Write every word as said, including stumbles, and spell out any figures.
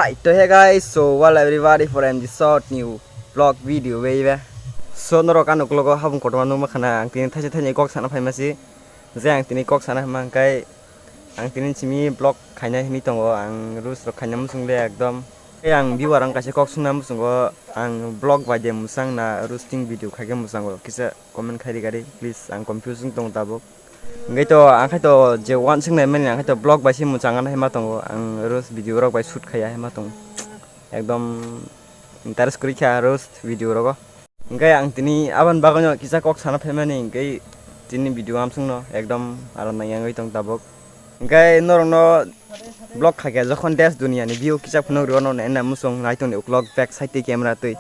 Hi to hey guys, so well everybody for M G short new vlog video baby. So norok ano vlog o habung kotorma nukma khana ang tini thaisa thaini kok sana phaima si. Je ang tini kok sana hima hwnkhe ang tini simi vlog khaina hini tongo, ang reels rok khaina muchung le ekdom. Tei ang viewer ang kaisa kok sungna muchungo ang vlog bai de mwchang na roasting video khaikhe mwchango kisa comment khai di gari please, ang confusing tong tabuk. Hingke to ang khai to je uansuk nai mani ang khai to vlog bai se mwchang ano hima tongo, ang reels video rok bai shoot khaiya hima tongo, ekdom interest kwrwi kha reels video rogo. Hingke ang tini aboni bagwino kisa kok sana phaimani hingke tini video amsongno ekdom aram nang yangwi tong tabuk. Hingke norokno vlog khaikhe jokhon desh duniyani view kisa phunuk rwno nai na muchung nai tongni uklok back side twi camera twi.